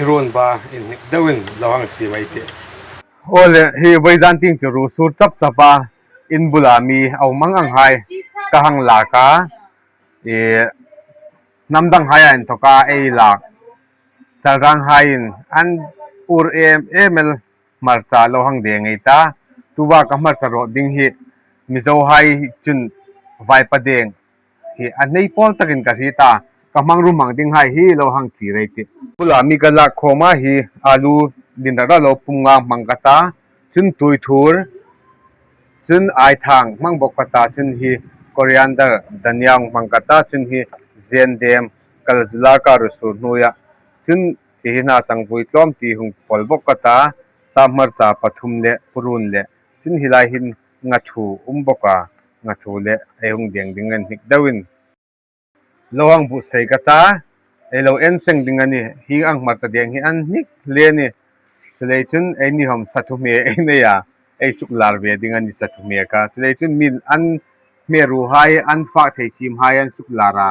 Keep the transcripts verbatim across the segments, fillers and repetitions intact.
Run ba inhnik deuin lo hang siem ei tih. Aw le, hi vawizan tieng chu ruo sur chap chap a, in bula mi a um ang ang hai ka hang lak a, i, hnam dang haia inthawka ei lak. Chalrang haiin an ur em em el, hmarcha lo hang deng ei ta. Tuta ka hmarcha rawt ding hi Mizo hai chun vaipa deng hi a hnai pawl takin ka hriet a, ka hmangruo hmang ding hai hi lo hang chie ei tih. Bula mi ka lak khawm a, hi alu lien rak rak lo pum nga hmang ka ta, chun tuithur, chun aithang hmang bawk ka ta, chun hi coriander, dhania hmang ka ta, chun hi zendem, kalzula ka ruo sur hnuoia, chun hi hi hna changvui tlawm ti hung pawl bawk ka ta, sa hmarcha pathum le purun le, chun hi lai hin ngathu um bawk a, ngathu le ei hung deng ding inhnik deuin lo hang buotsai ka ta, ei lo en seng ding a nih. Hi ang hmarcha deng hi an hnik hle a nih. Chuleiin chun eini hawm sa thuhme ei nei a, ei suklar ve ding a nih sa thuhme kha. Chuleiin chun mi an hme ruo hai, an fak thei siem hai an suklar a,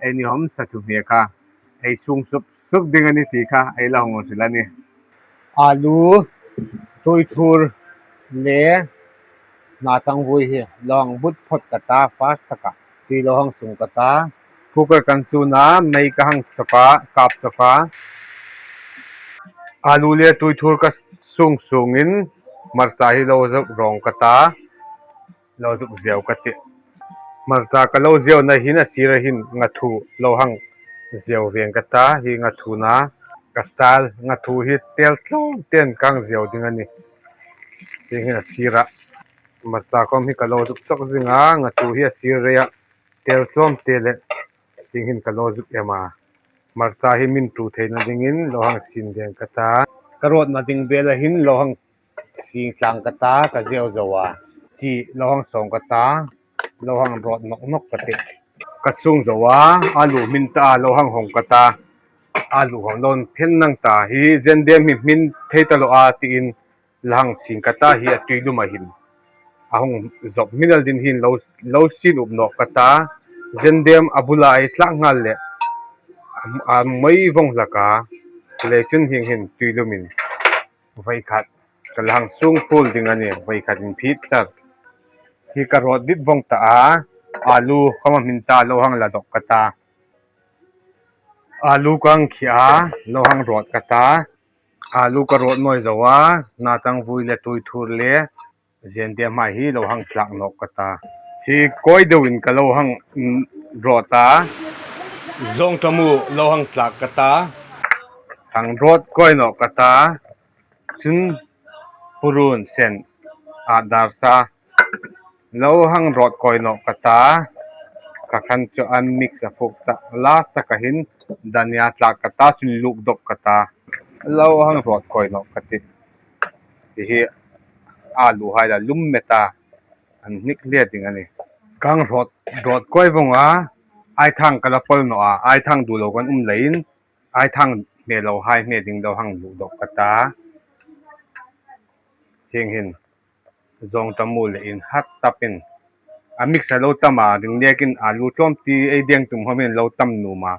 eini hawm sa thuhme kha ei sung sup sup ding a nih ti kha ei lo hang hril a nih. Alu, tuithur le hna changvui hi lo hang but phawt ka ta, fast taka tui lo hang sung ka ta. Cooker kan chun a, mei ka hang chawk a, kap chawk a. Alu le tuithur ka sung sungin hmarcha hi lo zuk rawng ka ta, lo zuk ziau ka tih. Hmarcha ka lo ziauna hin a sira hin ngathu lo hang ziau veng ka ta, hi ngathuna ka style, ngathu hi tel tlawm ten ka hang ziau ding a nih. Hi hin a sira hmarcha khawm hi ka lo zuk chawk zing a, ngathu hi a sir reia tel tlawm te le, hi hin ka lo zuk em a. Hmarcha hi min tu theina dingin lo hang sin veng ka ta. Ka rawtna ding vela hin lo hang sing tlang ka ta, ka ziau zo a. Chi lo hang sawng ka ta, lo hang rawt nawk nawk ka tih. Ka sung zo a, alu hmin ta a lo hang hawng ka ta. Alu hawng lo phen nang ta, hi zendem hi hmin thei ta lo a tiin lo hang sing ka ta, hi a tui lum a hin a hung zop hmin el ding hin lo, lo sin up nawk ka ta. Zendem a bula ei tlak nghal le a, a mei vong hlak a, chuleiin chun hi hin tui lumin voi khat ka lo hang sung pul ding a nih, voi khat inphit char. Hi ka rawt dit vong ta a, alu khawm a hmin ta lo hang la dawk ka ta. Alu ka hang khia a, lo hang rawt ka ta. Alu ka rawt nawi zo a, hna changvui le tuithur le zendem hai hi lo hang tlak nawk ka ta. Hi kawi deuin ka lo hang, mm, rawt a. Zawngṭamu lo hang tlak ka ta. Hang rawt kawi nawk ka ta. Chun purun, sen, adar sa lo hang rawt kawi nawk ka ta. Kha khan chu an mix a fuk ta. Last taka hin dhania tlak ka ta, chun luk dawk ka ta. Lo hang rawt kawi nawk ka tih. Hi hi alu hai la lum met a, an hnik hle ding a nih. Ka hang rawt, rawt kawi vong a, aithang ka la pawl naw a, aithang duh lo kan um leiin, aithang hme lo hai hme ding lo hang luk dawk ka ta. Hieng hin zawngṭamu le inhat tapin a mix a lo tam a, ring nekin alu tlawm ti ei deng tum khawmin lo tam nuom a.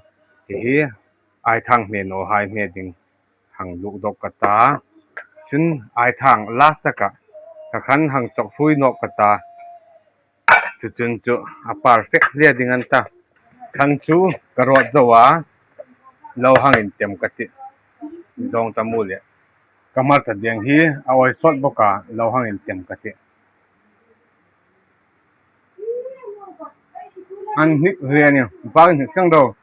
Hi hi aithang hme naw hai hme ding hang luk dawk ka ta. Chun aithang last taka kha khan hang chawk hrui nawk ka ta. Chu chun chu a perfect hle ding an ta. Khan chu ka rawt zo a, lo hang intem ka tih. Zawngṭamu le ka hmarcha deng hi a awi sawt bawk a, lo hang intem ka tih. An hnik hle a nih, vak hnik sang ro.